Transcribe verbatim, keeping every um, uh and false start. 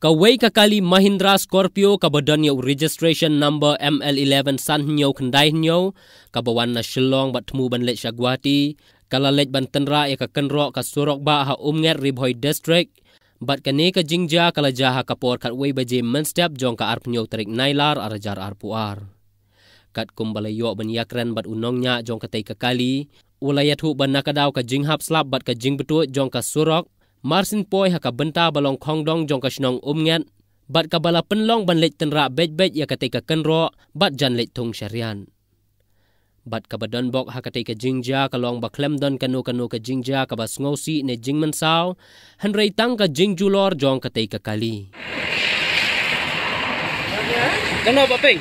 Kawei ka kali Mahindra Scorpio kaba don ïa u registration number M L eleven san hynñiew khyndai hynñiew, kaba wan na Shillong bad thmu ban leit sha Guwahati, ka la leit ban tynrah ïa ka kynroh ka surok bah ha Umnget, Ri Bhoi District. Bad kane ka jingjia ka la jia ha ka por khatwei baje mynstep jong ka arphew hynñiew tarik Nailar arhajar arphew ar. Katkum ba la ïoh ban ïakren bad u nongñiah jong katei ka kali, u la ïathuh ba na ka daw ka jinghap slap bad ka jingbtuid jong ka surok, marsien poi ha ka bynta ba long khongdong jong ka shnong Umnget, bad kaba la pynlong ban leit tynrah beit beit ïa katei ka kynroh, bad jan leit thung shariat. Bad kaba don bok ha katei ka jingjia ka long ba khlem don kano kano ka jingjia kaba sngewsih ne jingmynsaw, hynrei tang ka jingjulor jong katei ka kali. Kano ba ping?